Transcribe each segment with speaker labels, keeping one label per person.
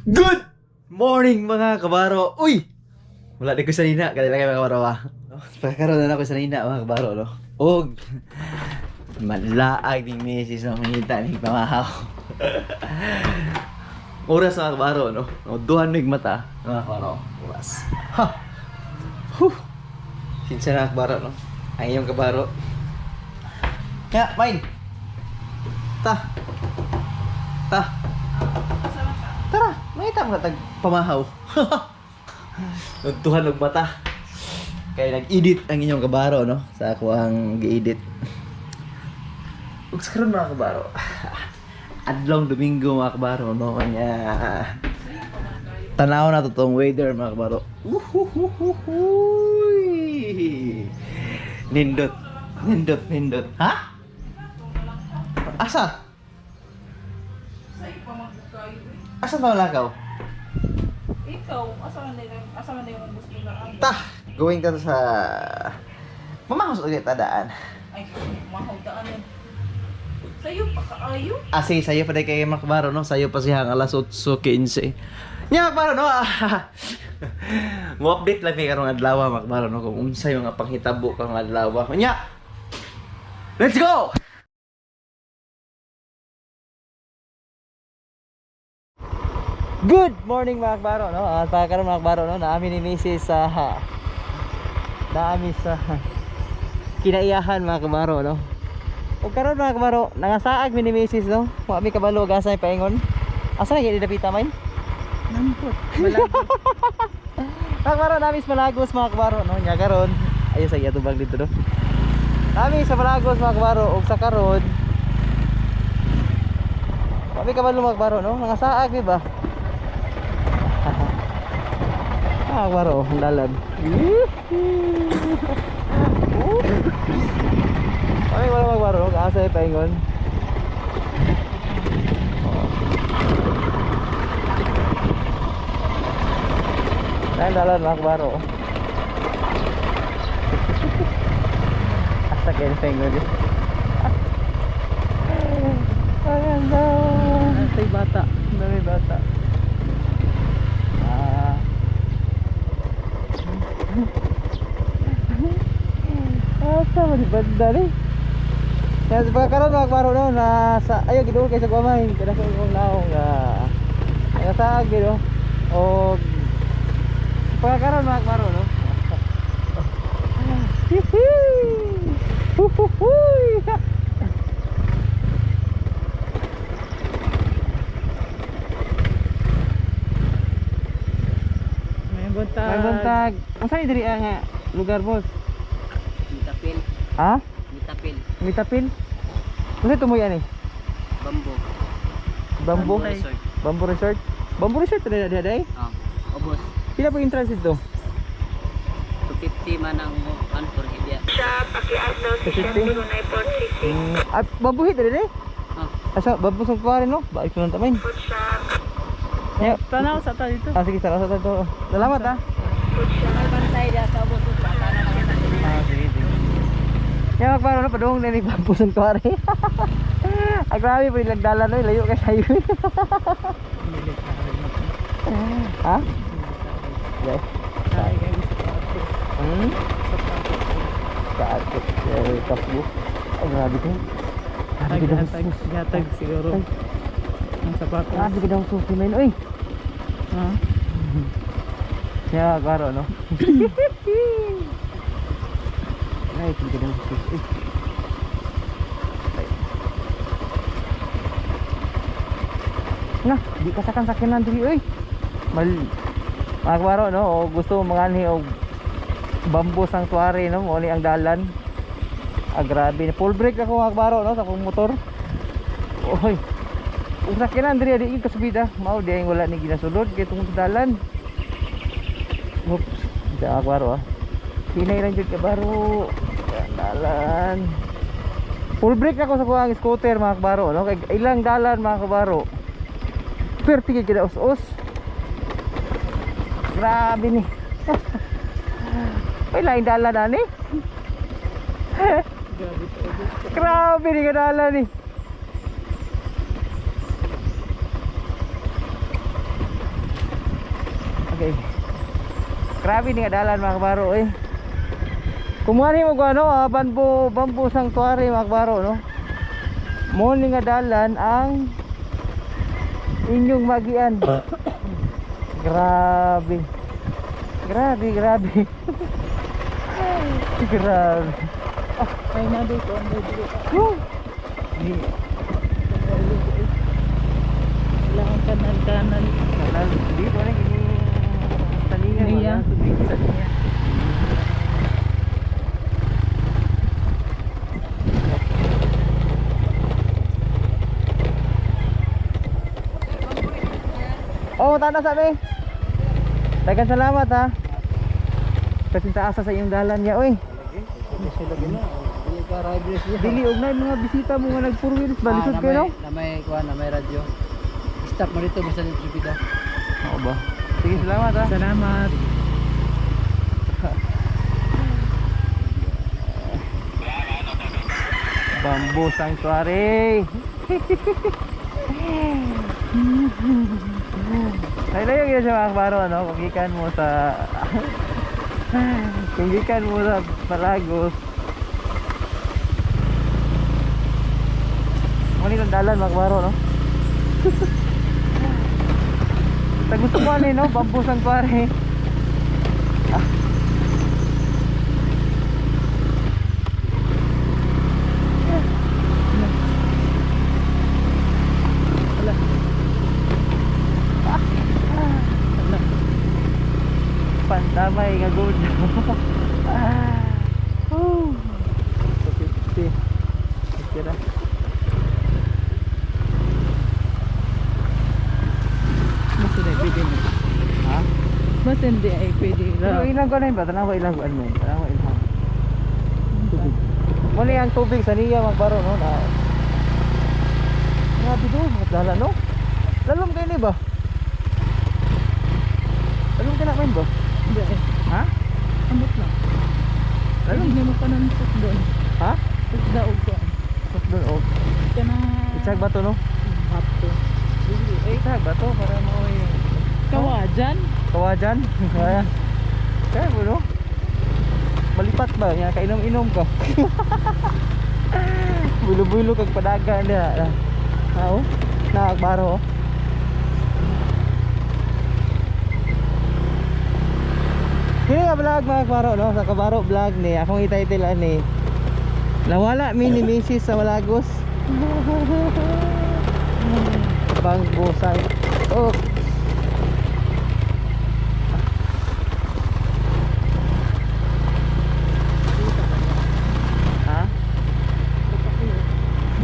Speaker 1: Good morning, mga kabaro! Uy! Wala di ko sanina, kanila kayo, mga kabaro, ah. Pagkaroon na ako sanina, mga kabaro, no? Og malaag ning misis na mangita ning pamahaw. Oras, mga kabaro, no? O, duhan mig mata, mga kabaro. Oras. Ha! Huh! Sinsa na, kabaro, no? Ang iyong kabaro. Ya, main! Ta! Ta! Tara, mangita mo tag pamahaw. Nagtuhan og mata. Kay nag-edit ang inyong kabaro, no? Sa ako ang gi-edit. Ug sa karon, mga kabaro. Adlong Domingo, mga kabaro, no? Kanya tanaw na to tong weather, mga kabaro. Uhuhuhuhuy! Nindot. Nindot, nindot. Ha? Asa? Asa ba lakaw?
Speaker 2: Ikaw, asa man na yung gusto na ano?
Speaker 1: Ta, going ta sa Mamahos ulit tadaan.
Speaker 2: Ay, mahugdaan yun. Sa'yo pa kaayo?
Speaker 1: Ah, sige, sayo pa kay Makbaro, no? Sayo pa siya ang alas 8:15. Nya, Makbaro, no? Mo update lang mi karong adlaw, Makbaro, no? Kung unsay mga panghitabo karong adlaw. Nya! Let's go! Good morning, mga kabaro, no? At pa karon, mga kabaro, no? Naami ni Mrs. sa naami sa kinaiyahan, mga kabaro, no? Ug karon, mga kabaro, nangasaag mi ni Mrs., no? Wa mi kabalo og asa paingon. Asa na gyud dapita man?
Speaker 2: Nampot.
Speaker 1: Mga kabaro, nami sa Malagos, mga kabaro, no? Nya karon, ayo sa tubag dito, no? Nami sa Malagos, mga kabaro, ug sa karon wa mi kabalo, mga kabaro, no? Nangasaag mi ba? Mga kabaro, ang dalan. Kami wala magbaro, no? Kaasa yung paingon. Dahil dalan, mga kabaro. Asa kayo yung paingon eh. Ang ganda.
Speaker 2: Ay, bata.
Speaker 1: Ang dami bata. Ah. Asa man banda ni? Kaya sa pagkakaroon, mga kabaro, no, na sa ayo giduol kay sa guamay kada sa akong naong nga nagasaag gid no. Og pagkakaroon, mga kabaro, no. Hihi! Huhuhuy!
Speaker 2: May buntag.
Speaker 1: May buntag. Unsa ni diri ah, nga lugar, boss?
Speaker 3: Mitapil,
Speaker 1: Ha?
Speaker 3: mitapil,
Speaker 1: Mitapil? Unsa tumoy ani?
Speaker 3: bambo,
Speaker 1: Bamboo?
Speaker 3: Resort.
Speaker 1: Bamboo Resort? Bamboo Resort diri diri diri.
Speaker 3: Ah, ubos.
Speaker 1: Pila po entrance dito?
Speaker 3: 250 man ang ano for hibya.
Speaker 1: 250. Ah, bamboo hit diri diri.
Speaker 3: Ah,
Speaker 1: Asa bamboo sa kuwari no? Balik ko lang tamin. Ya.
Speaker 2: Tanaw sa ta dito.
Speaker 1: Ah, sige, salamat sa to. Salamat ah.
Speaker 3: may bantay da sa ubos sa tanan.
Speaker 1: Ah, sige, sige. Ya, magparo no, padung na ni bamboo sa kuwari. Ay, grabe po ilang dala no, layo kay sayo. Ha? Yes.
Speaker 2: Ay, kay gusto ko.
Speaker 1: Hmm? Kaakit eh, kaplo. Ay, grabe ko. Grabe ka daw
Speaker 2: Tag,
Speaker 1: sus.
Speaker 2: gatag siguro.
Speaker 1: Ay.
Speaker 2: Ang sapatos.
Speaker 1: Grabe ka daw sus. Men, uy.
Speaker 2: Ha?
Speaker 1: Kaya, klaro, no? Ay, grabe ka daw sus. Uy. Ay. Na, di ka sakan sakinan diri, uy. Mal mga kabaro, no? O gusto mo manganhi og bamboo sanctuary, no? Mo ni ang dalan. Ah, grabe. Full brake ako, mga kabaro, no? Sa akong motor. Oy. Ug sakinan diri di kasubida. Mao di ang wala ni ginasulod kay tungod sa dalan. Oops, di ako baro ah. Hinay lang jud ka baro. Ang dalan. Full brake ako sa kuang scooter, mga kabaro, no? Kay ilang dalan, mga kabaro. Perti gid kada us-us. Grabe ni. Ay, laing dalan ani.
Speaker 2: Grabe to.
Speaker 1: Grabe ni kadalan ni. Okay. Grabe ni nga dalan mga kabaro eh. Kumuha ni mo ano, bamboo, bamboo sanctuary mga kabaro no. Mo ni nga dalan ang inyong magian. Grabe. Grabe, grabe. Grabe.
Speaker 2: Ay na dito ang dito.
Speaker 1: Woo! Di,
Speaker 2: Wala ang kanal-kanal.
Speaker 1: kanal, dito na ini talingan
Speaker 2: Niya.
Speaker 1: wala tubig.
Speaker 2: Sa niya.
Speaker 1: Oh, tanda sabi. Daghang salamat ha. Kasi taasa sa iyong dalan niya, oy. Dili og nay mga bisita mo nga nag four wheels ba lisod kayo no?
Speaker 3: Na may kuan, na may radyo. Stop mo dito basta dito sa
Speaker 1: Oo ba? Sige, salamat ha.
Speaker 2: Salamat.
Speaker 1: Bamboo Sanctuary. Ay layo gyud siya mga kabaro ano, kung gikan mo sa kung gikan mo sa Palagos. Mo ni dalan mga kabaro no. Sa gusto ko ano eh, no, Bamboo Sanctuary.
Speaker 2: Wala. Wala.
Speaker 1: Pandamay nga good. Woo. 250. Okay ra.
Speaker 2: Mas hindi pwede mo.
Speaker 1: Ha?
Speaker 2: Mas hindi ay pwede.
Speaker 1: Pero ilang ko na yun ba? Tanawa ilang kuan mo. Tanawa ilang. Tubig. Muna ang tubig sa niya magbaro no na. Grabe do, dala no. Lalom kayo ni ba? Lalom ka na kayo ba?
Speaker 2: Hindi eh.
Speaker 1: Ha?
Speaker 2: Amot lang.
Speaker 1: Lalom?
Speaker 2: Hindi mo pa nun doon.
Speaker 1: Ha?
Speaker 2: Sukda og kuan.
Speaker 1: Doon oh.
Speaker 2: Kana.
Speaker 1: Itsag ba to no?
Speaker 2: Bato.
Speaker 1: Eh, itsag ba to para mo
Speaker 2: Kawajan.
Speaker 1: Kawajan? Kaya. Kaya mo no? Malipat ba? Nga kainom-inom ka. Bulo-bulo kag padaga na. Hao? Nakagbaro. Kini nga vlog mga kabaro no, sa Kabaro vlog ni akong i-title ani. Nawala mi ni Mrs. sa Malagos. Bangbusan. Oh. Ha?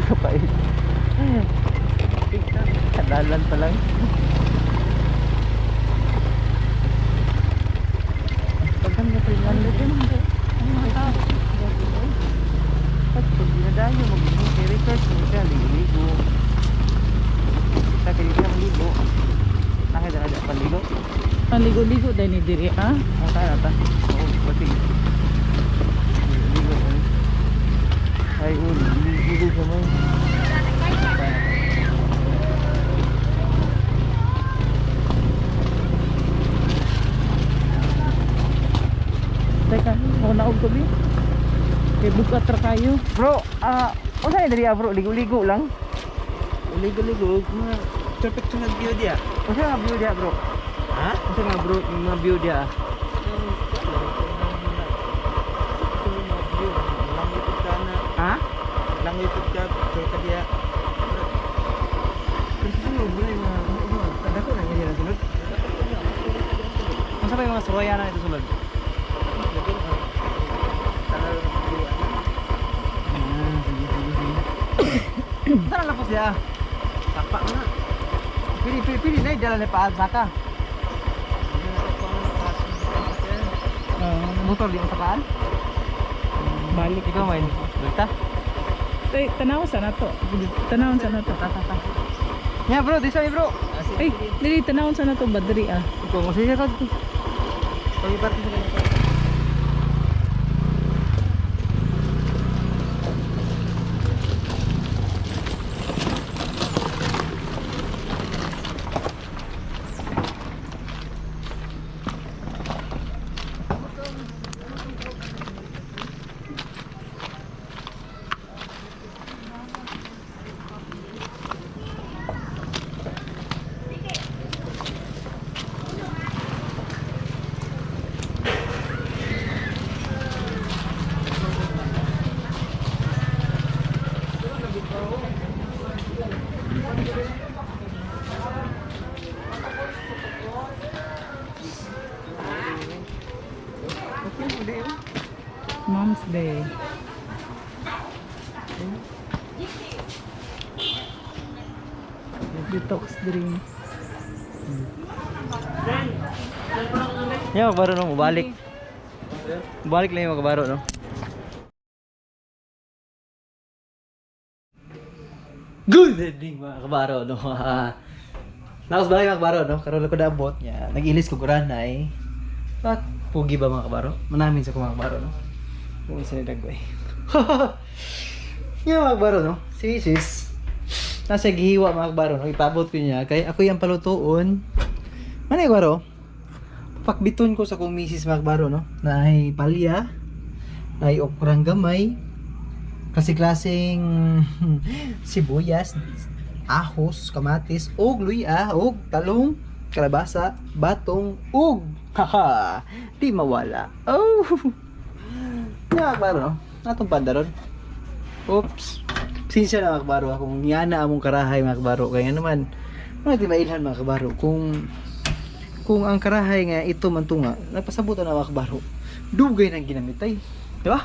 Speaker 1: Kapait. Kadalan pa lang. Pagkan ka pa yung
Speaker 2: Ang mga tao.
Speaker 1: Pag ginadayo, mag-research mo siya, ligo-ligo. Sa kaya siya maligo. Nakita na dyan, paligo.
Speaker 2: Ang ligo-ligo dahil ni diri ah.
Speaker 1: Ang tayo na ta. Oo, basig. Ligo-ligo. Ay, ulo. Ligo siya mo.
Speaker 2: Teka, ako na og tubi. Kay bukat ra kayo.
Speaker 1: Bro, unsa ni diri ah, bro? Ligo-ligo lang.
Speaker 3: Ligo-ligo, mga perfect nga view diya.
Speaker 1: Unsa nga view diya, bro?
Speaker 3: Ha?
Speaker 1: Unsa nga bro, mga view diya? Ha?
Speaker 3: Langoy pud ka, sure ka diya.
Speaker 1: Pero sa sulod, wala yung mga, dako na nga sila sulod. Unsa pa yung mga suraya na ito sulod? Sige, sige, sige. Saan ang lapos siya?
Speaker 3: Sapa na.
Speaker 1: Pili, pili, pili na, dala na paan saka. Motor di mo sakaan?
Speaker 2: Balik.
Speaker 1: Ikaw man, balta.
Speaker 2: Tay, tanaw sa nato. Tanaw sa nato.
Speaker 1: Ta, ta, ta. Ya bro, di sa bro.
Speaker 2: Ay, dili tanaw sa nato ba diri ah.
Speaker 1: Ikaw mo sige ka dito. Pag-iparty sa kanila.
Speaker 2: Mom's Day. Detox drinks.
Speaker 1: Yeah, mga kabaro, no? Mubalik. Mubalik lang yung mga kabaro, no? Good evening, mga kabaro, no? Nakos balay, mga kabaro, no? Karoon ko naabot niya. Nag-ilis ko kuranay. Bak, pugi ba, mga kabaro? Manamin sa ko, mga kabaro, no? Kung isa ni Dagway. Yeah, mga kabaro, no? Si Mrs. Nasa gihiwa, mga kabaro, no? Ipabot ko niya. Kay ako yung palutuon. Manay, kabaro? Pakbiton ko sa kong misis, mga kabaro, no? Na ay palya, na ay okrang gamay, kasi klaseng sibuyas, ahos, kamatis, ug luya, ug talong, kalabasa, batong, ug haha, di mawala. Oh. Ya, kabaro, no? Natong pandaron. Oops. Pasensya na, mga kabaro, kung yana among karahay, mga kabaro, kaya naman mga di mailhan, mga kabaro, kung ang karahay nga ito man tunga, nagpasabutan na, mga kabaro, dugay nang ginamitay. Di ba?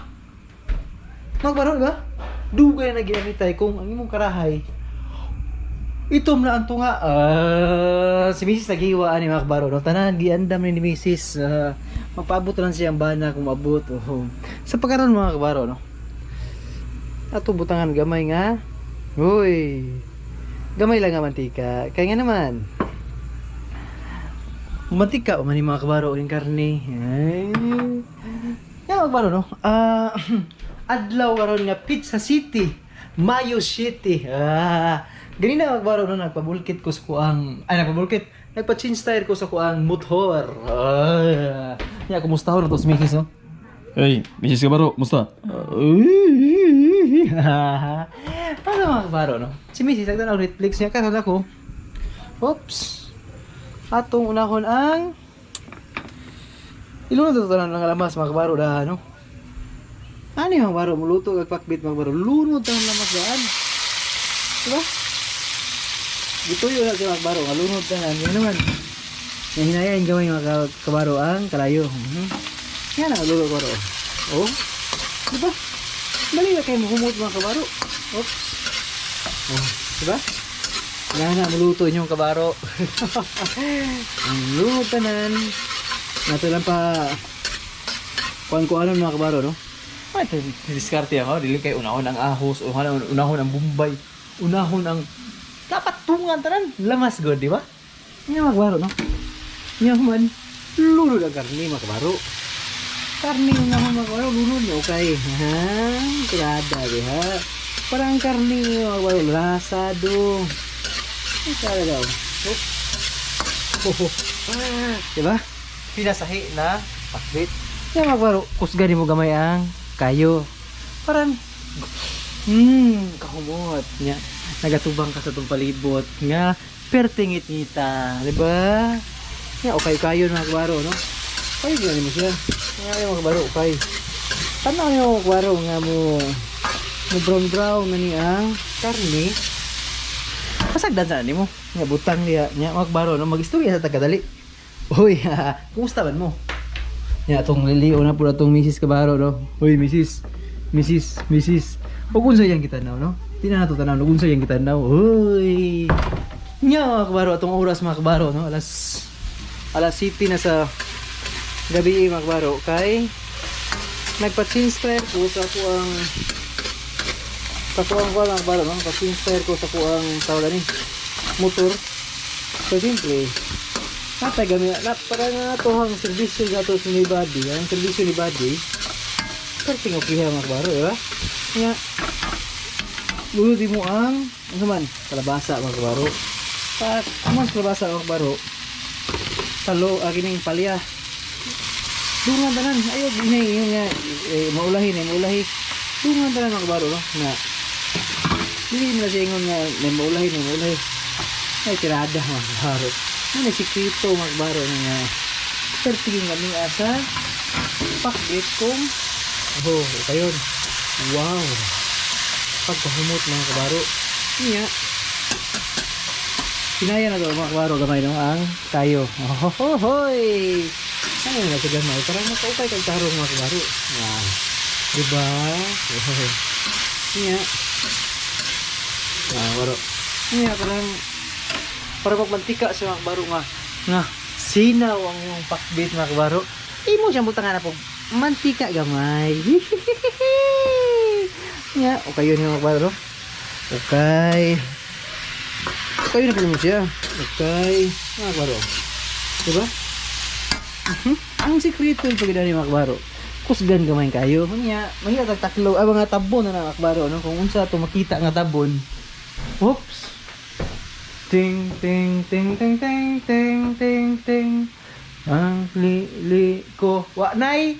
Speaker 1: Mga kabaro, di ba? Dugay na ginamitay kung ang imong karahay itom na ang tunga. Ah, si Mrs. Nagiwa ani, mga kabaro, no? Tanan giandam ni Mrs. Magpaabot lang siya ang bana kung maabot. Oh. Sa pagkaron, mga kabaro, no? Ato butangan gamay nga. Uy. Gamay lang nga mantika. Kaya nga naman. Mantika o man yung mga kabaro yung karne. Ay. Nga, mga kabaro, no? Ah, adlaw karon nga Pizza City, Mayo City. Ah, ganina, mga kabaro, no, nagpabulkit ko sa kuang ay nagpabulkit, nagpa-change tire ko sa kuang motor. Ah. Ya, kumusta ho na to si Mrs., no?
Speaker 4: Hey, Mrs. Kabaro, musta?
Speaker 1: Paano, mga kabaro, no? Si Mrs. nagtanaw Netflix niya karon ako. Oops. Atong unahon ang ilunod ito tanan ng lamas, mga kabaro, da, no? Ano yung mga kabaro? Muluto kag pakbit, mga kabaro. Lunod tanan lamas daan. Diba? Gituyo na siya, mga kabaro. Nga lunod tanan. Yan naman. Yan hinayain gamay, mga kabaro, ang kalayo. Yan ang lulo, kabaro. Oh. Diba? Dali na kayo mahumot, mga kabaro. Oops. Oh, diba? Yan na, muluto inyong kabaro. Ang lunod tanan. Nato lang pa kuan ko ano, mga kabaro, no?
Speaker 4: Ay, diskarte ako. Dili kay unahon ang ahos, unahon ang Bombay, unahon ang
Speaker 1: Dapat tungan tanan. Lamas god, di ba? Yan, mga kabaro, no? Yan man. Lunod ang karne, mga kabaro. Karne yung naman, mga kabaro, lunod niya, okay. Ha? Tirada, di ha? Parang karne, mga kabaro, lasado. Ay, kala daw. Oh. Oh, oh. Ah, di ba?
Speaker 4: pinasahi na pakbit.
Speaker 1: Yan, mga kabaro, kusga di mo gamay ang kayo. Parang, kahumot. Nga, nagatubang ka sa itong palibot. Nga, pertingit ngita. Di ba? Nga, okay kayo, mga kabaro, no? Kayo gani mo siya. Nga, mga kabaro, okay. Tanaw niyo, mga kabaro, nga mo brown brown na ni ang karne. Pasagdan sa mo. Nga, butang niya. Nga, mga kabaro, no? Mag-istorya sa tagadali. Uy, kumusta man mo? Ya, atong lilio na po atong misis, kabaro, no? Uy, misis. Misis, misis. O kung saan kita now, no? Di na nato tanaw, no? Kung saan kita now. Uy. Nya, mga kabaro, atong oras, mga kabaro, no? Alas 7 na sa gabi, mga kabaro. Kay nagpa-change tire ko sa kuang kuang mga kabaro, no? Nagpa-change tire ko sa kuang tawag ani motor. So simple. Natay gami na para nga to ang serbisyo gato sa ni body, ang serbisyo ni body. Perting okay ha, mga kabaro, di ba? Nga lunod mo ang ano man, kalabasa, mga kabaro. Pat mas kalabasa, mga kabaro. Talo kining palya. Dungan tanan ayo gini yun nga eh, maulahi eh, maulahi. Dungan tanan, mga kabaro, no? Na dili mo na siya ingon nga may maulahi, may maulahi. Ay tirada, mga kabaro. Ano sikreto, mga kabaro, nga pertingin kami asa pakbit kong oh kayon. Wow. Pagkahumot, mga kabaro. Niya. Kinaya na to, mga kabaro, gamay no ang kayo. Ohohoy. Ano na sa gamay? Parang makaupay kag tarong, mga kabaro. Wow. Diba? Nya. Ah, baro. Nya parang para pagmantika siya, mga kabaro, nga nga sinaw ang imong pakbit, mga kabaro. Imo siyang butangan na po mantika gamay. Nya, okay yun, mga kabaro. Okay. Okay na pala mo siya. Okay. Mga kabaro. Diba? Ang sikreto yung pagkita ni mga kabaro. Kusgan gamay kayo. Nya, mahira tag taklo, ah, mga tabon na mga kabaro, no? Kung unsa to makita nga tabon. Oops. Ting ting ting ting ting ting ting ting. Ang lili ko wa nay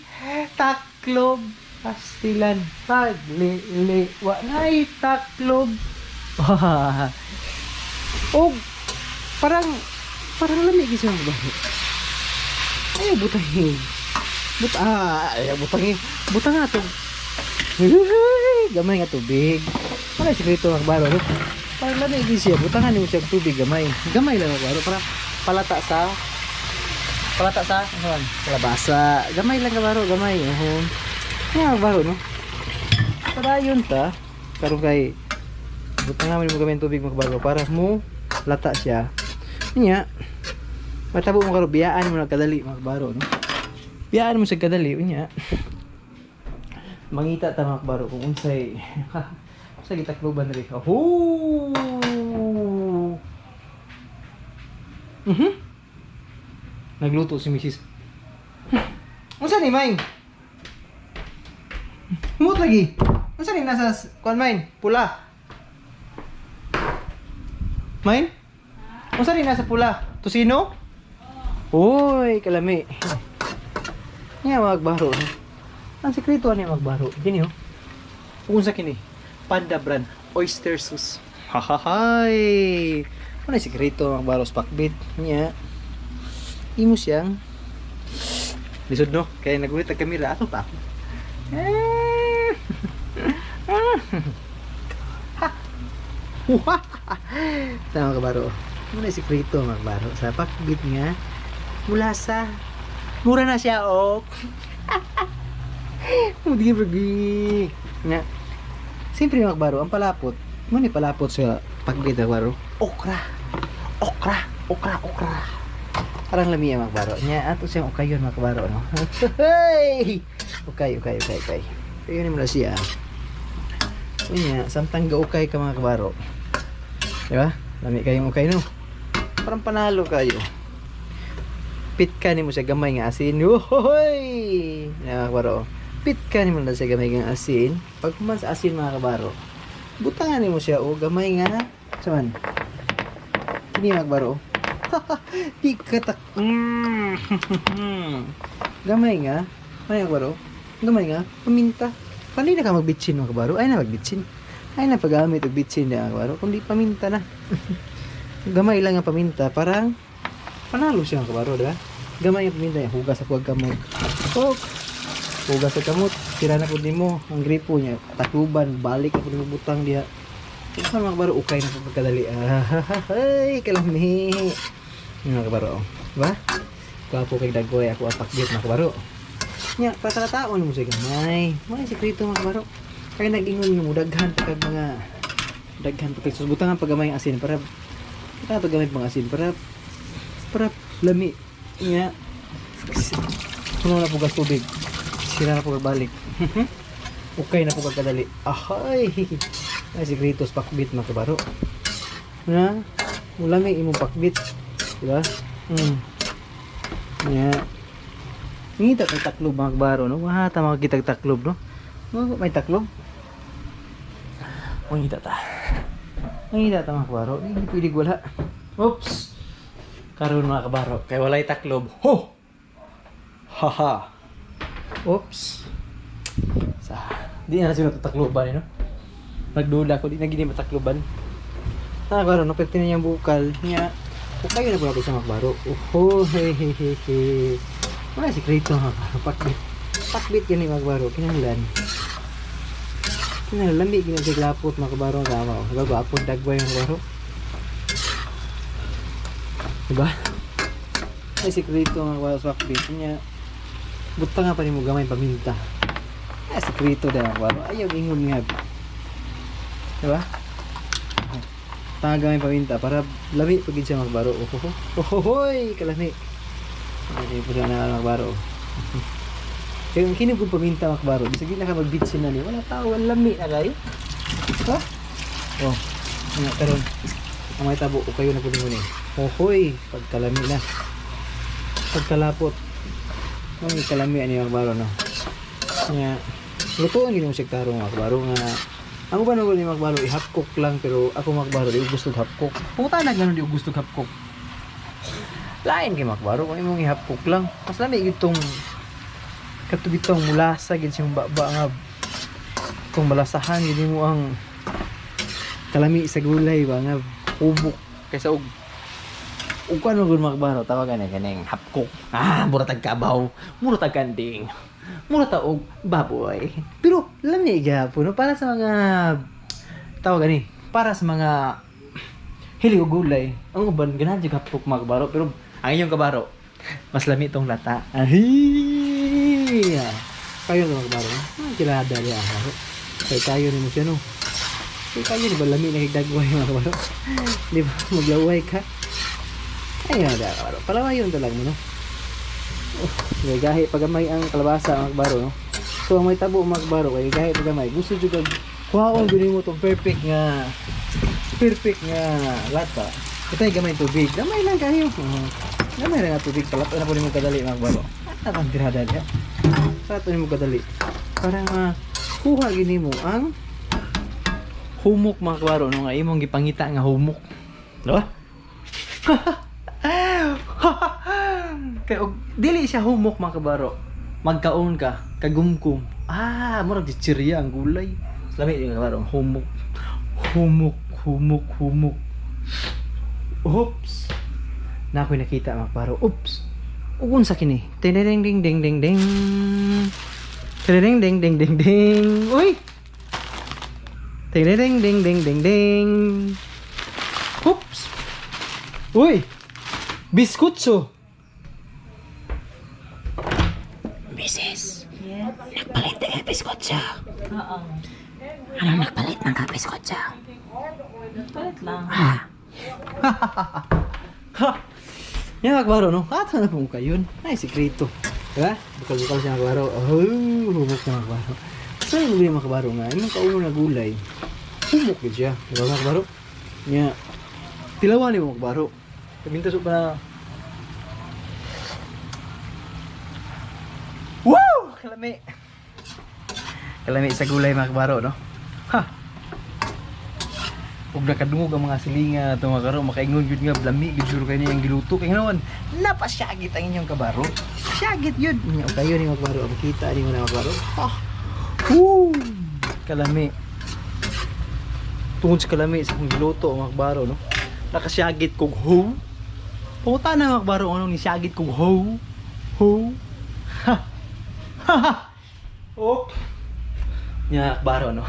Speaker 1: taklob pastilan, paglili wa nay taklob. Og parang parang lami gyud siya, mga kabaro. Ay butang but ah ay butang butang nga to. Gamay nga tubig. Wala sikreto, mga kabaro, no? Parang lami gyud siya, butangan nimo siya og tubig gamay. Gamay lang, mga kabaro, para palata sa ano man? Kalabasa. Gamay lang, kabaro, gamay. Oho. Nga kabaro, no? Padayon ta. Karon kay butangan mo gamay tubig, mga kabaro, para mo lata siya. Nya. Matabo mo karon, biyaan mo na kadali, mga kabaro, no? Biyaan mo siya kadali unya. Mangita ta, mga kabaro, kung unsay unsay gitakloban diri. Oho. Nagluto si Mrs. Unsa ni Maing? Humot lagi. Unsa ni nasa kuan, Main? Pula. Main? Unsa ni nasa pula? Tusino? Uy, kalami. Nga magbaro. Ang sikreto ani magbaro. Kini oh. Unsa kini? Panda brand oyster sauce. Hahahay. Ano yung sikreto, magbaro, sa pakbit? Nya. Imo siyang lisod, no? Kaya nagulit ang kamera ato pa. Eh. Ha. Wah. Tama ka baro. Ano yung sikreto, mga baro, sa pakbit nga mula sa mura na siya oh. Hindi pergi. Nga. Siyempre, mga baro, ang palapot, mo ni palapot sa pakbit, mga baro. Okra. Okra, okra, okra. Parang lami mga baro. Nya ato siyang okay yun, mga baro, no. Hey! Okay, okay, okay, okay. Ayun mo na siya. Unya, samtang gaukay ka, mga kabaro. Di ba? Lami kayong ukay, no. Parang panalo kayo. Pit ka nimo siya gamay nga asin. Hoy! Mga kabaro. Pit ka nimo na siya gamay nga asin. Pag human sa asin, mga kabaro, butangan nimo siya o gamay nga saman. Kini, mga kabaro. Di ka tak. Gamay nga. Ano, mga kabaro? Gamay nga. Paminta. Paano na ka magbitsin, mga kabaro? Ay na magbitsin. Ay na paggamit og bitsin na, mga kabaro. Kundi paminta na. Gamay lang ang paminta. Parang panalo siya, mga kabaro, di ba? Gamay ang paminta. Hugas sa kuwag kamot. Ok. Hugas sa kamot. Sira na po nimo ang gripo niya. Takluban. Balik na po nimo butang diha. Ito, mga kabaro, ukay na po pagkadali. Ah, ay, kalami. Yung mga kabaro, diba? Gwapo kay daggoy ako ang pakbit, mga kabaro. Nya, patalataon mo siya gamay. Mga sikreto, mga kabaro. Kaya nag-ingon nga mo daghan pa kag mga daghan pa kag sus butangan pa gamay ang asin para kita to gamay pang asin para para lami. Nya. Puno na po gas tubig. Sira na po balik. Okay na po kagkadali. Ahay! Ay, sikreto sa pakbit, mga kabaro. Na, mulami imong pakbit. Diba? Nya. Ngita kay taklob, mga kabaro, no? Wah, tama kitag taklob, no? May taklob. Mangita ta. Mangita ta, mga kabaro. Hindi pwede wala. Oops. Karon, mga kabaro, kay walay taklob. Ho! Haha. Oops. Sa di na sila tatakloban, eh, no? Nagduda ko di na gini matakloban. Ah, kabaro, no, perti na niyang bukal. Nya. Okay na po ako sa mga kabaro. Oho, hey, hey, hey, hey. Wala sikreto, mga kabaro. Pakbit. Pakbit yan mga kabaro. Kinahanglan. Kinahanglan. Lami gina siya glapot, mga kabaro. Tama. Oh. Diba, gwapo dagway, mga kabaro. Diba? Ay, sikreto, mga kabaro, sa pakbit. Nya. Buta nga pa ni mo gamay paminta.
Speaker 4: Ah, sekreto din mga kabaro. Ayaw ingon nga. Diba? Tanga gamay paminta para lami pag siya mga kabaro. Ohoho. Ohohoy, kalami. Okay, po na mga kabaro. Kaya ang kinig kong paminta mga kabaro, bisag di na ka magbitsin na ni, wala tao, wala lami na kayo. Ha? Oh, nga karon. Ang may tabo, o kayo na po ni. Ohoy, pagkalami na. Pagkalapot. May kalami ani mga kabaro, no. Nga, lutuan gid mo siya tarong mga kabaro nga ang uban ni mga kabaro i-half cook lang, pero ako mga kabaro di ko gusto half cook. Puta na ganun, di ko gusto half cook. Lain kay mga kabaro kung imong i-half cook lang. Mas lami gid tong kadto bitong mulasa gid siyang baba nga kung malasahan gid mo ang kalami sa gulay ba nga hubok kaysa og ug kuan gud mga kabaro, tawagan ni kaning half cook. Ah, mura tag kabaw, mura tag kanding, mura ta og baboy. Pero lami gyapon no, para sa mga tawagan ni, para sa mga hilig og gulay. Ang uban ganahan jud half cook mga kabaro, pero ang inyong kabaro mas lami tong lata. Ahi! Kayo mga kabaro, ah, kilada niya ang kabaro. Kay kayo ni mo siya no. Kay kayo ni ba lami na kay dagway mga kabaro. Di ba maglaway ka? Ayun na kabaro. Palawayon talaga mo no. Oh, kay gahi pagamay ang kalabasa mga kabaro no. So ang may tabo mga kabaro kay gahi pagamay. Gusto jud kag kuhaon gyud nimo tong perfect nga lata. Ito ay gamay tubig. Gamay lang kayo. Gamay lang nga tubig. Palato na po nimo kadali mga kabaro. Ah, ang tirada niya. Palato nimo kadali. Para makuha gyud nimo ang humok mga kabaro no, nga imong gipangita nga humok. Diba? Kay og dili siya humok mga kabaro. Magkaon ka, kagumkum. Ah, murag chichirya ang gulay. Lami yung kabaro, humok. Humok, humok, humok. Oops. Na ako'y nakita mga kabaro. Oops. Ugon sa kini. Ding ding ding ding ding ding. Ding ding ding ding ding. Uy. Ding ding ding ding ding ding. Oops. Uy. Biskutso. Mrs.
Speaker 2: Yes.
Speaker 4: Nagpalit ng biskutso.
Speaker 2: Oo.
Speaker 4: Anong nagpalit ng kabiskutso?
Speaker 2: Palit lang.
Speaker 4: Ha? Ha! Yan mga kabaro, no? Ato na po kayo yun. Ay, sikreto. Diba? Bukal-bukal siya mga kabaro. Oh, humok na mga kabaro. So, yung gulay mga kabaro nga, yung kauno na gulay, humok yun siya. Diba mga kabaro? Nga, tilawan ni mga kabaro. Kabintas pa na. Wow! Kalami! Kalami sa gulay mga kabaro, no? Ha! Ug nakadungog ang mga silinga ato mga kabaro, makaingon gyud nga lami gyud sure kay ang giluto kay ngano napasyagit ang inyong kabaro. Syagit gyud. Nya kayo ni mga kabaro, makita ni mo na mga kabaro. Ah. Woo! Kalami. Tungod sa kalami sa akong giluto mga kabaro, no. Nakasyagit kog ho. Puta na mga kabaro anong nisyagit kog ho. Ho. Ha. Ha. Ok. Nya kabaro no.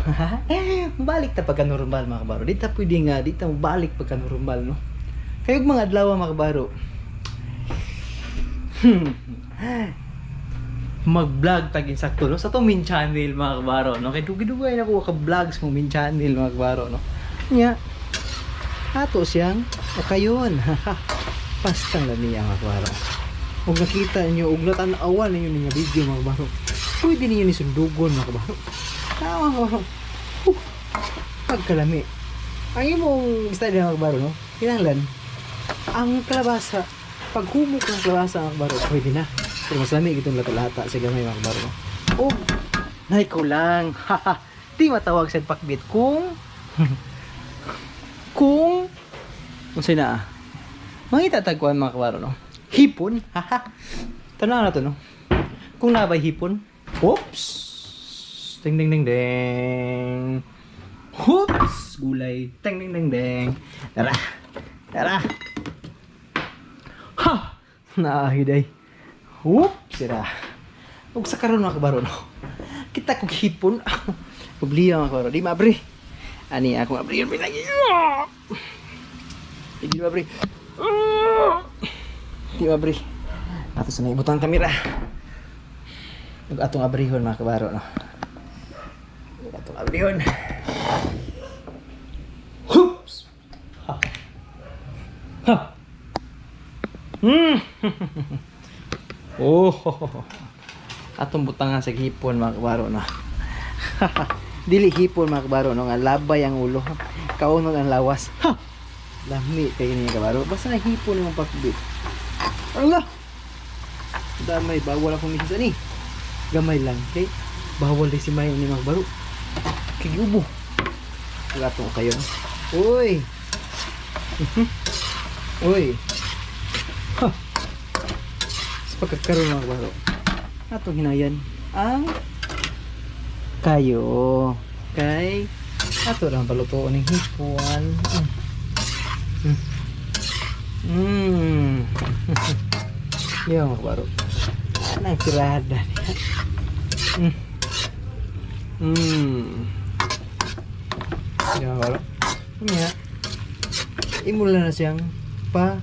Speaker 4: Balik ta pagka normal mga kabaro. Di ta pwede nga, di ta balik pagka normal no. Kayog mga adlaw mga kabaro. Mag-vlog tag insakto no sa to main channel mga kabaro no. Kay dugay-dugay na ko ka vlogs mo main channel mga kabaro no. Nya ato siyang okayon. Pastang lami mga kabaro. Ug nakita niyo ug natan-awan ninyo ning video mga kabaro. Pwede ninyo ni sundugon mga kabaro. Tama mga kabaro. Pagkalami. Ang imong style mga kabaro no. Kinahanglan ang kalabasa, pag humok ng kalabasa mga kabaro, pwede na. Pero mas lami itong lata-lata sa gamay mga kabaro no. Og naikaw lang. Di matawag sa pakbit kung kung unsay na mangita tagkuan mga kabaro no. Hipon. Tanaw na to no. Kung nabay hipon. Oops. Ding ding ding ding. Oops, gulay. Ding ding ding ding. Tara. Tara. Ha! Naahiday. Oops, sira. Ug sa karon mga kabaro no. Kita kog hipon. Obliya mga kabaro, di maabri. Ani ako abri yun pinagi. Di maabri. Di maabri. Ato sa naibutang kamera. Ug atong abrihon mga kabaro no. Atong abrihon. Hoops! Ha. Ha. Oh. Atong butangan sa hipon mga kabaro no. Dili hipon mga kabaro no, nga labay ang ulo. Kaunon ang lawas. Ha. Lami kay niya kabaro. Basta na hipon imong pakbit. Allah. Damay bawal akong misis ani. Gamay lang kay bawal di si Mayo ni mga kabaro. Kay giubo. Wala tong kayo. Uy. Uy. Ha. Sa pagkakaroon mga kabaro, atong hinayan ang kayo. Kay ato lang palutoon ng hipon. Yan mga kabaro. Anang tirada niya. Yan mga kabaro. Nga. Imo na siyang pa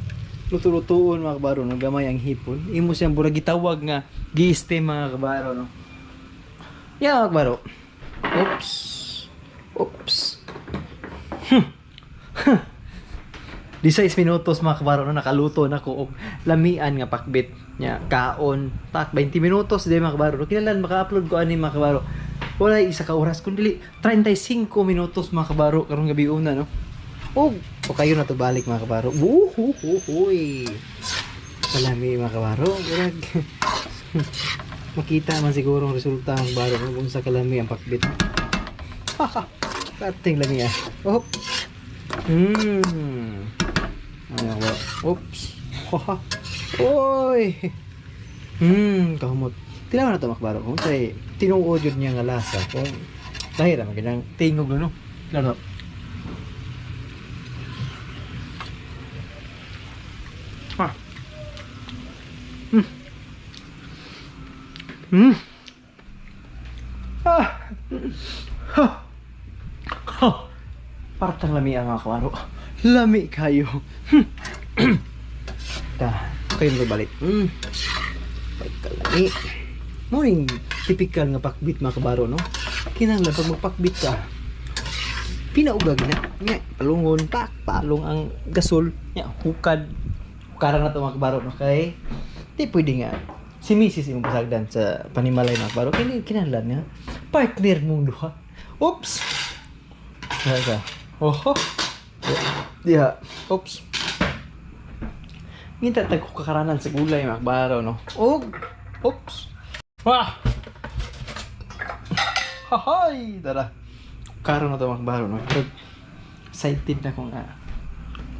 Speaker 4: luto-lutoon mga kabaro no, gamay ang hipon. Imo siyang burag gitawag nga gi-steam mga kabaro no. Yan mga kabaro. Oops. Oops. Di 6 minutos mga kabaro no, nakaluto na ko og lamian nga pakbit nya kaon tak 20 minutos di mga kabaro no. Kinahanglan maka-upload ko ani mga kabaro. Wala isa ka oras kundi 35 minutos mga kabaro karong gabi una no. Og o kayo na to balik mga kabaro. Wuhuhuhuy. Kalami mga kabaro. Murag makita man siguro ang resulta mga kabaro kung unsa kalami ang pakbit. Kating lami ah. Oh. Ano ba? Oops. Oy. Kahumot. Tilaw na to mga kabaro. Kung say tinuod yun niya nga lasa. Kung dahil naman ganang tingog no. Tilaw na. Ah. Ah. Ha. Ha. Partang lami ang mga kabaro. Lami kayo. Ta, kayo na balik. Pagkalami. Morning, typical nga pakbit mga kabaro no. Kinahanglan pag magpakbit ka, pinaugag na. Nga, palungon, pak, palong ang gasol. Nga, hukad. Hukaran na to mga kabaro no kay di pwede nga si Mrs. imong pasagdan sa panimalay mga kabaro. Kini kinahanglan nga partner mong duha. Oops. Diha ka. Oho. Diha. Oops. Ngita tag kakaranan sa gulay mga kabaro no. Og oops. Wah. Hahay, tara. Karon na to mga kabaro no. Pero excited na ko nga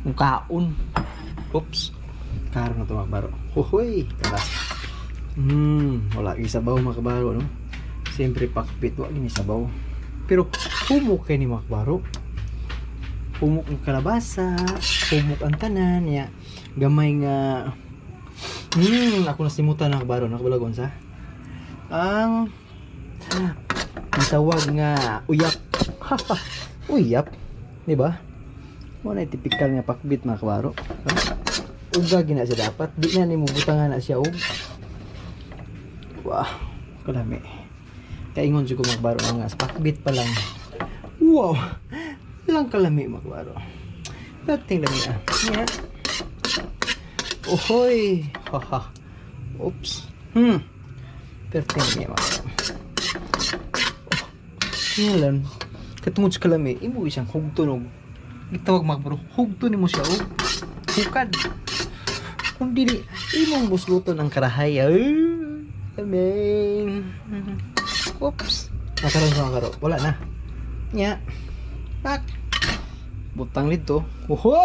Speaker 4: kung kaon. Oops. Karon na to mga kabaro. Hohoy, tara. Wala gisabaw mga kabaro no. Siyempre pakbit wa gini sabaw. Pero humok kay ni mga kabaro. Humok ang kalabasa, humok ang tanan ya. Gamay nga ako nasimutan na kabaro no, kabalagon sa ang gitawag nga uyap. Uyap, di ba? Mo na typical nga pakbit mga kabaro. Uga gina siya dapat, di na nimo butangan na siya og. Wow, kalami. Kaingon jud ko mga kabaro nga sa pakbit pa lang. Wow. Lang kalami mga kabaro. Dating lami ah. Yeah. Ohoy. Haha. Oops. Perting niya mga kabaro. Oh. Ngalan, katungod sa kalami, imo isang hugton og gitawag mga kabaro, hugton nimo siya og hukad. Kung dili, imong busluton ang karahay. Ay, aming. Oops. Nakaroon sa mga karo. Wala na. Nya. Pak. Butang dito. Oho!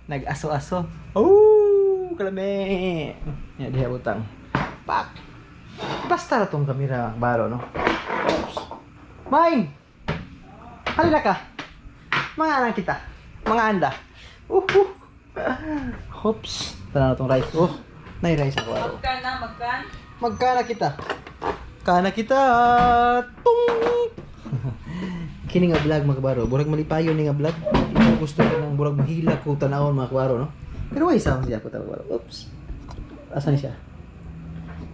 Speaker 4: Nag-aso-aso. Oh, kalami. Nya diha butang. Pak. Basta na tong kamera, baro, no? Oops. Maing! Halina ka. Mga anak kita. Mga anda. Uhu. Oops. Tara na tong rice. Oh, nay rice ako. Baro.
Speaker 2: Magkana, magkan.
Speaker 4: Magkana kita. Kana kita. Tung. Kini nga vlog mga kabaro, burag malipayon ni nga vlog. Imo gusto ko nang burag mahila ko tanawon mga kabaro, no? Pero way sound siya ko kabaro. Oops. Asa ni siya?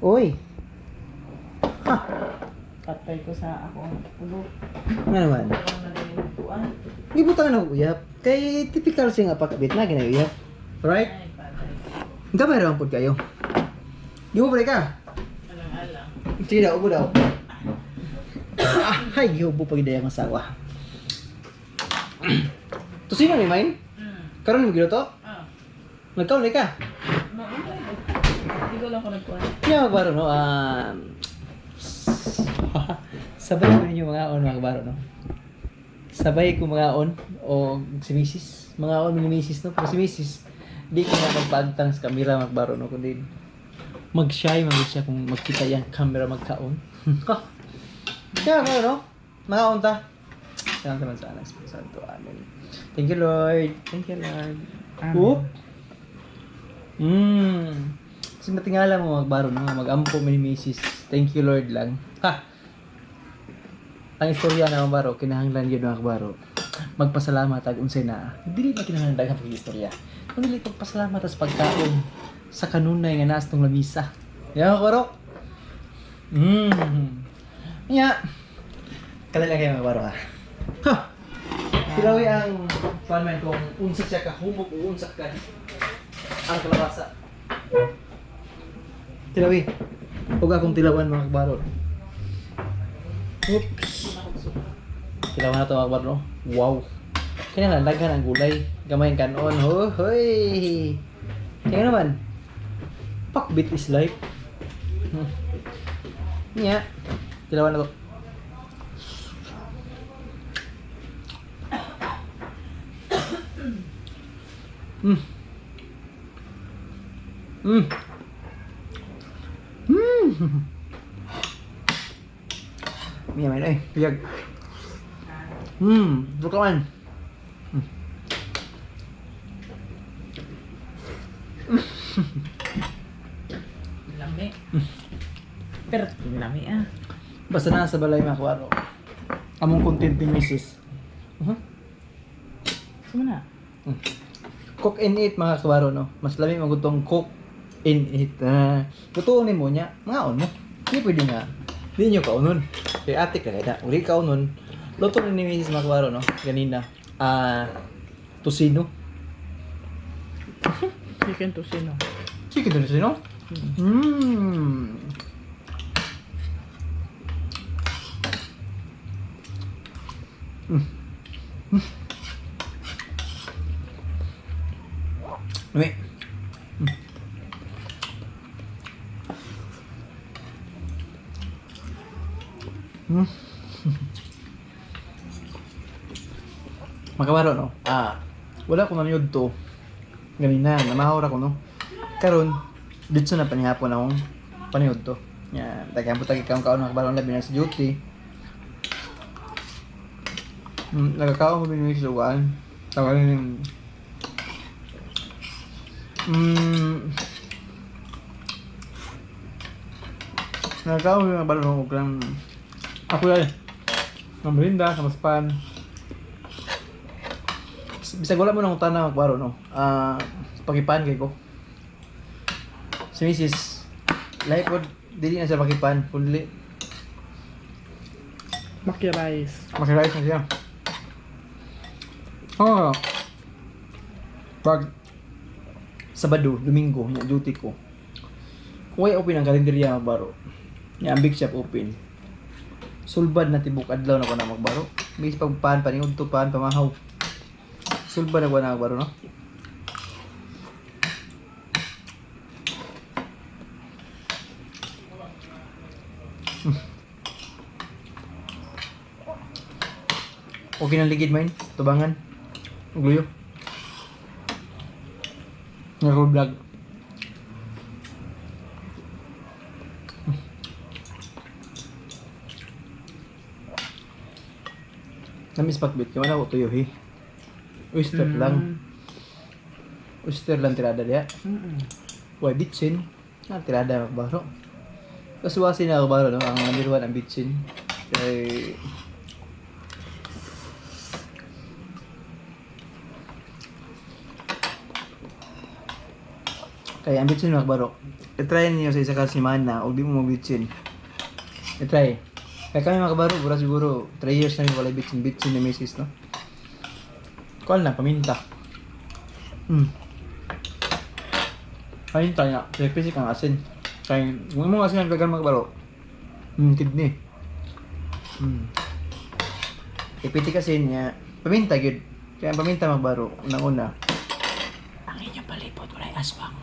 Speaker 4: Oy. Ha.
Speaker 2: Patay ko sa ako ang ulo.
Speaker 4: Nga naman.
Speaker 2: Parang na din yung tuan.
Speaker 4: Gibutangan ako uyap. Kay typical siya nga pakbit na ginayuyap. Right?
Speaker 2: Ay, patay.
Speaker 4: Gamay ra pud kayo. Di mo ka?
Speaker 2: Alang-alang.
Speaker 4: Sige daw, ubo daw. Ah, hay, gihubo pag ang asawa. Tusino ni Main? Karon mo giluto?
Speaker 2: Ah.
Speaker 4: Nagkaon ni ka?
Speaker 2: Maulay. Hindi ko lang ko nagkuhan.
Speaker 4: Nya magbaro no. Sabay ko ninyo mga on mga baro no. Sabay ko mga on o si Mrs. Mga on ni Mrs. no, pero si Mrs. Di ko na magpaagtang sa kamera magbaro no kundi mag-shy man gud siya kung magkita yang camera magkaon. Kaya ko no, mga on ta. Salamat naman sa anak Santo. Amen. Thank you Lord. Thank you Lord.
Speaker 2: Amen.
Speaker 4: Oop. Mm. Kasi matingala mo magbaro no, magampo mi ni Mrs. Thank you Lord lang. Ha. Ang istorya na magbaro kinahanglan gyud magbaro. Magpasalamat ag unsay naa. Dili na kinahanglan daghang pag-istorya. Kun dili pagpasalamat sa pagkaon sa kanunay nga naas tong lamisa. Ya koro. Nya. Kalala kayo magbaro ha. Ha. Tilawi ang kuan man kung unsa siya ka humok o unsa ka ang kalabasa. Tilawi. Huwag akong tilawan mga kabaro. Oops. Tilawan na ito mga kabaro. Wow. Kaya nga, daghan ang gulay. Gamay ang kanon. Hoy! Kaya naman. Pakbit is life. Nya. Tilawan na to. Mm. Mm. Mia mày đây, việc. Giúp các anh.
Speaker 2: Lami. Pero lami ah.
Speaker 4: Basta na sa balay mga kuwaro. Among content ni Mrs.
Speaker 2: Suma na.
Speaker 4: Cook and eat mga kuwaro no. Mas lami magutong cook and eat. Ah, totoo ni mo niya, mga on mo. Hindi pwede nga. Hindi nyo kaunon. Kay ate ka na. Uli kaunon. Luto ni Mrs. mga kuwaro no. Ganina. Ah, tosino.
Speaker 2: Chicken tocino.
Speaker 4: Chicken tocino? Mmm. Mm. Mm. Wait. Mm. Mm. Makabaro no? Ah, wala ko nanoyod to. Ganina, namahor ako no. Karon, dito na panihapon akong paniod to. Yan, daghan po tagi kaon kaon makabaro labi na sa duty. Nagkakaon ko binuhi sa uwan. Tawag yung nagkakaon ko yung balo og lang ako lang. Ng merinda, sa maspan. Bisag wala mo nang utana magbaro no. Ah, pakipan kay ko. Si Mrs. Lahi pod dili na siya pakipan kundi
Speaker 2: Maki rice.
Speaker 4: Makirais na siya. Oo. Pag Sabado, Domingo, nya duty ko. Kung way open ang kalendarya magbaro. Nya ang big shop open. Sulbad na tibok adlaw na ko na magbaro. Bis pagpan paniudto pan pamahaw. Sulbad na ko na magbaro no. Okay na ligid main, tubangan. Ugluyo. Nako vlog. Namiss pakbit kay wala ko tuyo hi. Oyster lang. Oyster lang tirada diya. Way bitsin. Ah, tirada magbaro. Kasuwasi na ako baro no, ang number one ang bitsin. Kay Kaya ang bitsin magbaro. I-try niyo sa isa ka semana og di mo magbitsin. I-try. Kaya kami mga kabaro, bura siguro 3 years na yung walay bitsin-bitsin ni misis, no? Kuan lang, paminta. Paminta niya, kaya kang asin. Kaya, kung mo asin ang gagal mga kabaro, kidney. Ipiti kasi niya, paminta gyud. Kaya ang paminta mga kabaro, unang-una. Ang inyong palipot, walay aswang.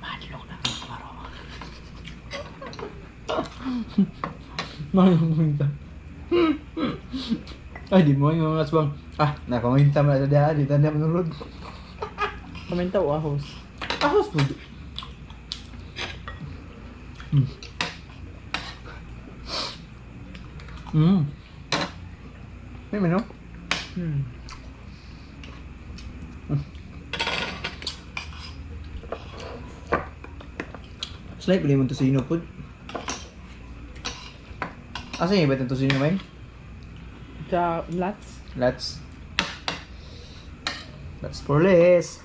Speaker 4: Mahadlok na mga kabaro. Mahal yung paminta. Ay, di mo yung mga aswang. Ah, nakaminta man sa diha, di tanda manulod.
Speaker 2: Paminta o ahos?
Speaker 4: Ahos po. May menu? Slide pa mo tosino po. Asa yung iba itong tosino, man?
Speaker 2: Sa lats?
Speaker 4: Let's. Let's for less.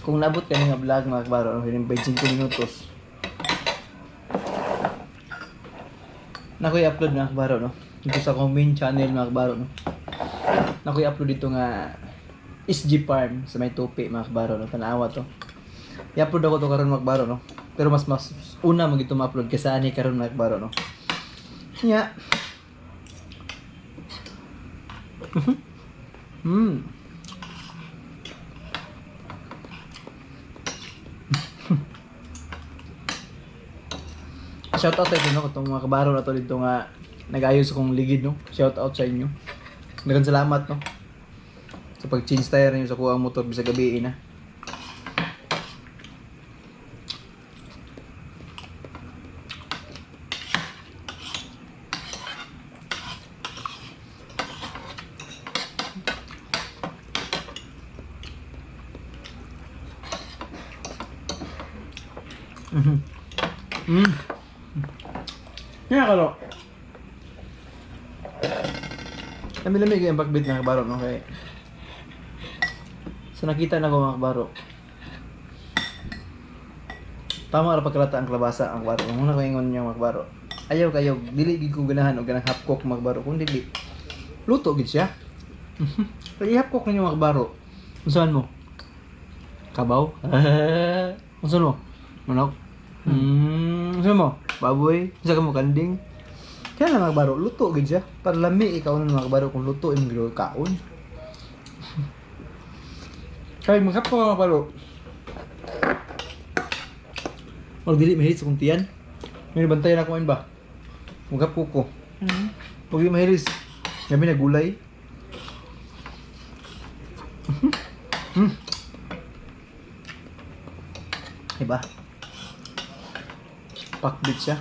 Speaker 4: Kung nabot ka nga vlog mga kabaro, ano, 5 minutos. Nako i-upload mga kabaro, no? Dito sa akong main channel mga kabaro, no? Nako i-upload dito nga SG Farm sa may tupi mga kabaro, no? Tanawa to. I-upload ako to karon mga kabaro, no? Pero mas mas una mo gito ma-upload kaysa ani karon mga kabaro, no? Nya. Shout out tayo no katong mga kabaro na to dito nga nag-ayos akong ligid no. Shout out sa inyo. Daghang salamat no. Sa pag-change tire niyo sa kuang motor bisag gabi na. Kaya kalo. Lami-lami yung pakbit na kabaro, no? Kaya, so nakita na ko mga kabaro. Tama ra pagkalata ang klabasa ang kabaro. Muna ko ingon niya mga kabaro. Ayaw kayo, dili gid ko ganahan og ganang half cook mga kabaro. Kung dili, luto gid siya. Pag i-half cook ninyo mga kabaro, unsahan mo? Kabaw? Unsahan mo? Manok? Unsahan mo? Baboy? Unsa ka mo kanding? Kaya na mga kabaro, luto gid siya. Para lami ikaw na mga kabaro kung luto imong gid kaon. Kay maghap ko mga kabaro. Or dili mahilig sa kong tiyan. May bantayan ako ba? Maghap ko ko. Pag di mahilig, gabi na gulay. Diba? Pakbit siya.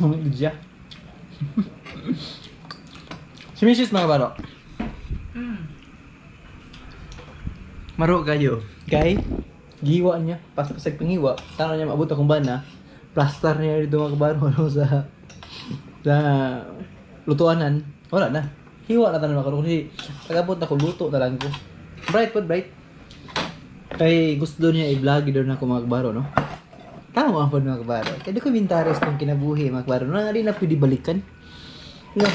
Speaker 4: Humigit siya. Si Mrs. mga baro. Maro kayo. Kay, giwa niya. Pasag pangiwa. Tano niya maabot akong bana. Plaster niya dito mga kabaro ano, sa lutuanan. Wala na. Hiwa na tanan mga kabaro. Kasi pag-abot ako, luto na lang ko. Bright po, bright. Kay gusto niya i-vlog daw na ako mga kabaro, no? Tama po mga kabaro. Kaya dokumentaris tong kinabuhi mga kabaro. Na di na pwede balikan. No.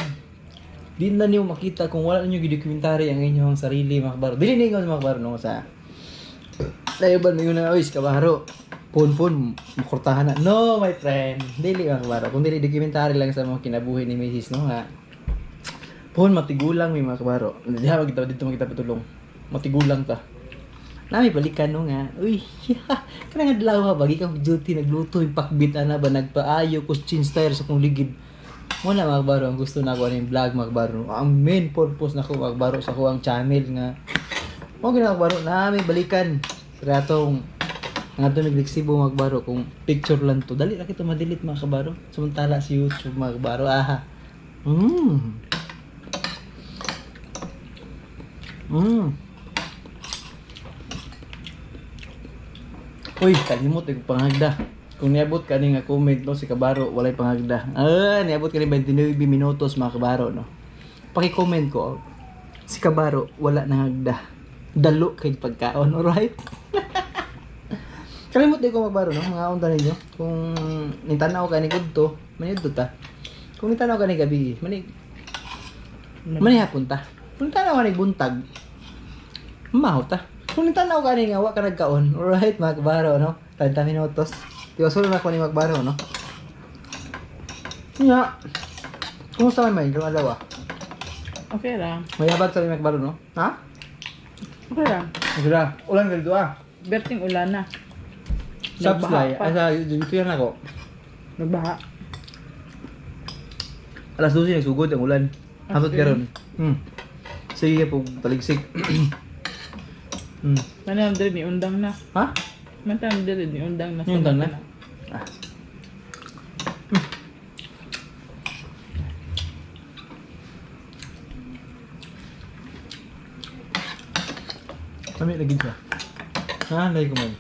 Speaker 4: Di na niyo makita kung wala ninyo gidokumentary ang inyong sarili mga kabaro. Dili ninyo mga kabaro no sa layo ba ninyo na ois kabaro. Pun-pun makurtahan na. No my friend. Dili mga kabaro. Kung dili dokumentary lang sa mga kinabuhi ni Mrs. no nga. Pun matigulang mi mga kabaro. Diha magita dito magita patulong. Matigulang ta. Nami balikan no nga. Uy, kanang adlaw ba bagi kang duty nagluto yung pakbit ana ba nagpaayo ko change tire sa kong ligid. Wala mga kabaro, ang gusto na ako yung vlog mga kabaro. Ang main purpose na ko mga kabaro sa kuang channel nga. Mo gina mga kabaro, nami balikan sa atong ang atong nagliksibo mga kabaro kung picture lang to. Dali ra kito ma-delete mga kabaro. Samantala sa YouTube mga kabaro. Aha. Uy, kalimot ko panghagda. Kung niabot ka ni nga comment no si Kabaro walay panghagda. Ah, niabot ka ni 29 minutos mga kabaro no. Paki-comment ko. Si Kabaro wala nangagda. Dalo kay pagkaon, alright? Kalimot di ko magbaro no, mga unta ninyo. Kung nitanaw ka ni kudto, manidto ta. Kung nitanaw ka ni gabi, mani manihapon ta. Kung nitanaw ka ni buntag, mahaw ta. Kung nitanaw ka ni nga wa ka nagkaon, alright mga kabaro no. 30 minutos. Di ba solo na ko ni magbaro no. Nga. Kumusta man man karong adlaw?
Speaker 2: Okay lang.
Speaker 4: May habag sa magbaro no? Ha?
Speaker 2: Okay lang.
Speaker 4: Sira, ulan dito ah.
Speaker 2: Berting ulan na.
Speaker 4: Subsly,
Speaker 2: Nagbaha pa.
Speaker 4: ay sa dito yan ako.
Speaker 2: Nagbaha.
Speaker 4: Alas 12 nagsugod ang ulan. Hantod
Speaker 2: Okay.
Speaker 4: karon. Sige po taligsik.
Speaker 2: Manam diri ni undang na.
Speaker 4: Ha?
Speaker 2: Mantam diri ni undang na.
Speaker 4: Ni undang na? Ah. Kami lagi siya. Ha, lagi ko man.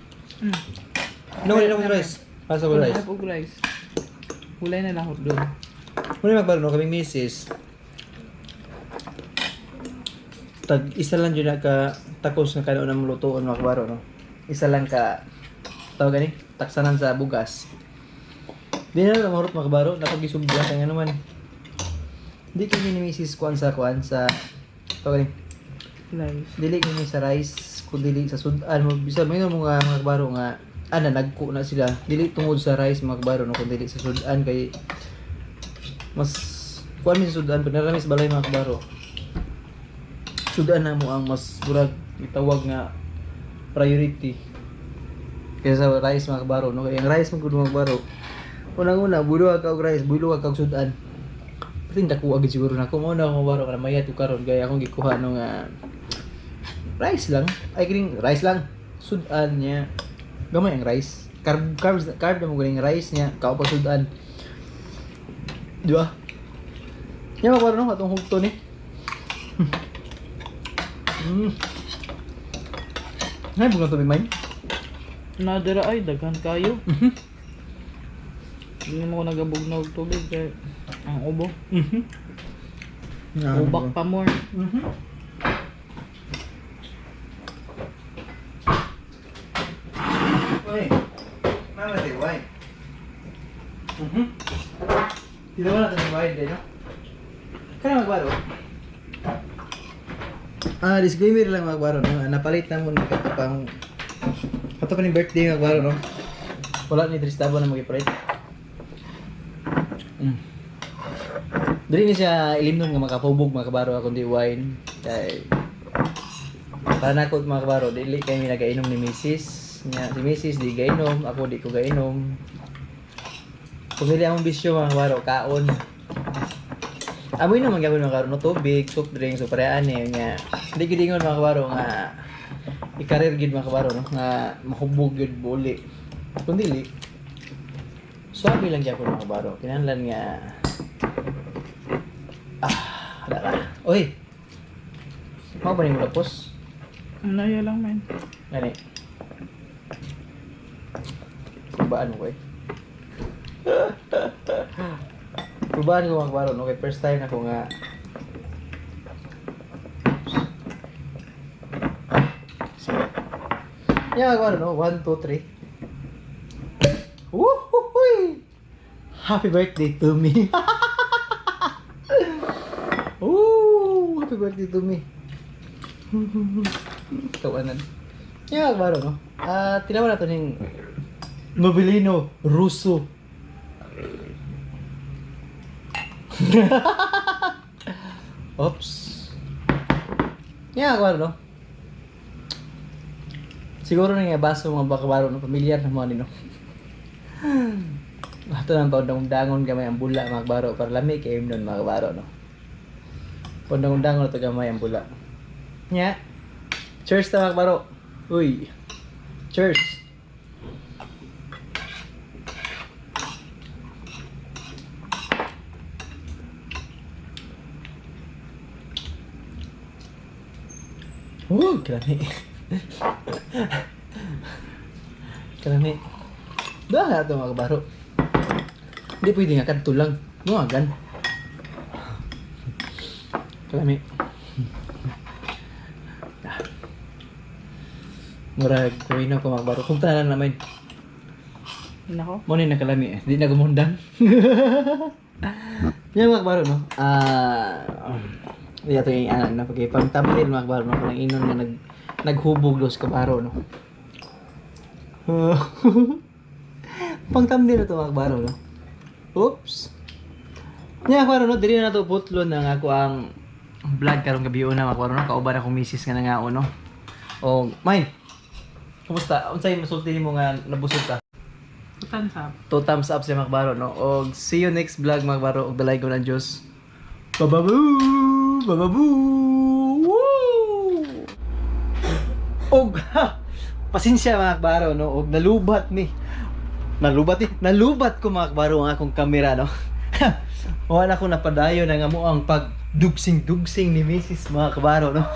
Speaker 4: No, wala na rice. Pasa ko rice.
Speaker 2: Wala rice. Hulay na lang doon.
Speaker 4: Muna magbaro no kaming misis. Tag isa lang jud na ka takos nga kanon ang lutoon mga kabaro no. Isa lang ka tawag gani taksanan sa bugas. Di na lang mahurot mga kabaro napagisubra kay nga naman. Di kami ni misis kuan sa tawag gani
Speaker 2: Rice.
Speaker 4: dili kami sa rice kun dili sa sudan mo bisan mo mga mga kabaro nga ana nagko na sila dili tungod sa rice mga kabaro no kun dili sa sudan kay mas kuan mi sa sudan pag narami sa balay mga kabaro sudan na mo ang mas murag gitawag nga priority kaysa sa rice mga kabaro no kay ang rice mo gud mga kabaro unang-una bulo ka og rice bulo ka og sudan. Pati dako agad siguro na ako mo na ako kabaro kana mayat ko karon kay akong gikuha no nga rice lang. Ay kining rice lang. Sudan niya. Gamay ang rice. Carb carbs carb na mo ganing rice niya kao pa sudan. Di ba? Nya makuha no atong hugto ni. Ay, bukan tubig man.
Speaker 2: Nadara ay daghan kayo. Hindi mo ko nagabugnaw og tubig kay ang ubo. Ubak pa more.
Speaker 4: Uy, mama di wine. Tidak wala tayong wine din, no? Kaya magbaro. Ah, disclaimer lang magbaro, no? Napalit na mo ni katapang kato pa ni birthday magbaro, no? Wala ni Tristabo na magipalit. Dili ni siya ilimnon nga makapubog mga kabaro akong di wine. Kay para na ako mga kabaro, dili kay mi nagainom ni Mrs. Nya si Mrs. di gainom, ako di ko gainom. Kung dili among bisyo mga kabaro, kaon. Amoy naman gyapon mga kabaro, no tubig, soft drink, so parehan ni nya. Di gid ingon mga kabaro nga ikarir gid mga kabaro no nga mahubog gid buli. Kung dili swabe lang gyapon mga kabaro. Kinahanglan nga ah, wala ra. Oy. Mao ba ni mo lapos?
Speaker 2: Ano yun lang man.
Speaker 4: Gani. Kubaan mo ko eh. Kubaan ko mga kabaro, no? Kay first time ako nga Yeah, mga kabaro, no? 1, 2, 3. Woohoo! Happy birthday to me. Ooh, happy birthday to me. Tawanan. Yeah, mga kabaro, no? Ah, tinawa na to ning Novelino Russo. Oops. Yeah, mga kabaro, no? Siguro na nga baso mga kabaro, no? Pamilyar na mga nino. Ato nang paundang-undangon gamay ang bula mga kabaro para lami kay nun mga kabaro, no? Paundang-undangon na to gamay ang bula. Nya. Cheers ta mga kabaro. Uy. Cheers. Oh, kalami. Kalami. Doon na ito mga kabaro. Hindi pwede nga, kadto lang. Buwagan. Kalami. Ah. Murag, kuwi na ko magbaro. Kung tanan naman.
Speaker 2: Nako.
Speaker 4: Mo ni nakalami eh. Di na gumundang. Yan mga kabaro, no? Ah, uh, ito yung anan na pag pang thumbnail, mga kabaro, no? Kanang inon nga naghubog dos kabaro, no? Pang thumbnail na to, mga kabaro, no? Oops. Yan, mga kabaro, no? Dili na to putlo na nga ako ang vlog karong gabi una, mga kabaro, no? Kauban akong misis nga nangao, no? O, mine. Kumusta? Unsay masulti nimo nga nabusog ka?
Speaker 2: Thumbs up.
Speaker 4: Two thumbs up si Macbaro, no? Og see you next vlog, Macbaro. Og dalay ko ng Diyos. Bababu! Bababu! Woo! Og ha! Pasensya, mga Macbaro, no? Og nalubat ni. Nalubat ni. Nalubat ko, mga Macbaro, ang akong kamera, no? Wala ko napadayo na nga mo ang pagdugsing-dugsing ni Mrs. mga kabaro, no?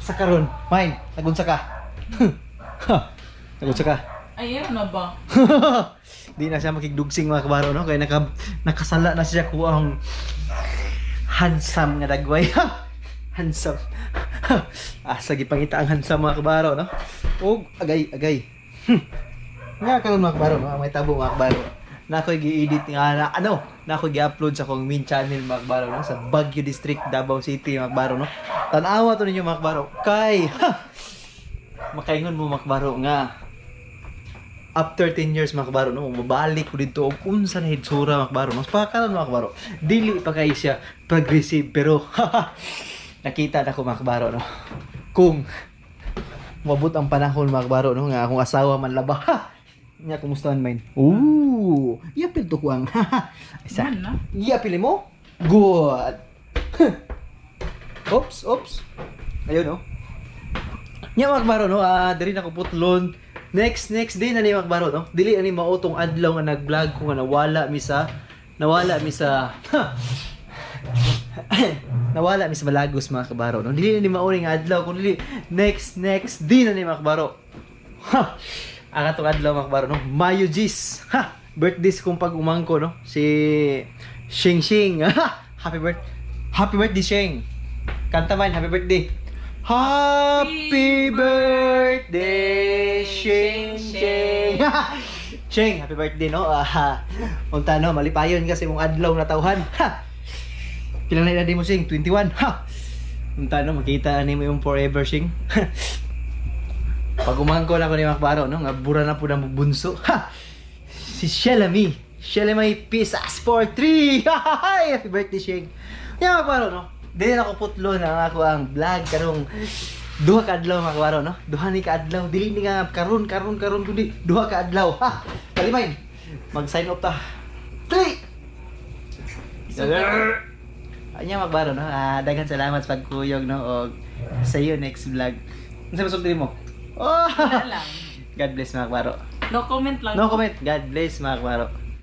Speaker 4: Sa karon, mine, nagunsa ka. Nagunsa ka.
Speaker 2: Ay, ano ba?
Speaker 4: Di na siya makigdugsing, mga kabaro, no, kaya nakasala na siya kuha ang handsome nga dagway. Handsome. Asa gipangita ang handsome, mga kabaro, no? Og agay agay. Nga karon, mga kabaro, no, ang may tabo, mga kabaro. Na ako'y gi-edit nga na ano, na ako'y gi-upload sa akong main channel, mga kabaro, no, sa Baguio District, Davao City, mga kabaro, no. Tan-awa to ninyo, mga kabaro, kay makaingon mo, mga kabaro, nga after 10 years, mga kabaro, no, mabalik ko dito og unsa na hitsura, mga kabaro, no. Pakaron, mga kabaro, dili pa kay siya progressive, pero nakita na ko, mga kabaro, no, kung mabot ang panahon, mga kabaro, no, nga akong asawa man laba. Ha! Nya kumusta man mine? Ooh, yapil to kuang. Isa.
Speaker 2: Man na.
Speaker 4: Yapil mo? Good. Oops, oops. Ayun, no. Nya mga kabaro, no, ah, diri na ko putlon. Next next day na ni, mga kabaro, no. Dili ani mautong adlaw nga nag-vlog ko nga nawala mi sa Malagos, mga kabaro, no. Dili na ni mauni nga adlaw kun dili next next day na ni, mga kabaro. Ha. Ang atong adlaw, mga kabaro, no. Mayo Gis. Ha. Birthday sa kong pag-umangko, no. Si Shing Shing. Ha. Happy birthday, Shing. Kanta man, happy birthday. Happy birthday, Shing Shing. Shing, happy birthday, no. Ah, unta no, malipayon kasi mong adlaw na tawhan. Ha. Pila na edad mo, Shing? 21. Ha. Unta no, makita ani mo yung forever, Shing. Pag umangko na ko ni Macbaro, no, nga bura na po ng bunso. Ha! Si Shelamy. Shelamy Pisas 43. Happy birthday, Shing. Yan, Macbaro, no. Dili na ko putlo na ako ang vlog karong duha ka adlaw, mga kabaro, no. Duha ni ka adlaw, dili ni nga karon karon karon kundi duha ka adlaw. Ha. Kalimain. Mag sign off ta. Three. Anya magbaro, no. Ah, daghan salamat sa pagkuyog, no, og see you next vlog. Unsa masulti mo? Oh!
Speaker 2: Wala lang.
Speaker 4: God bless, mga kabaro.
Speaker 2: No comment lang.
Speaker 4: No comment. God bless, mga kabaro.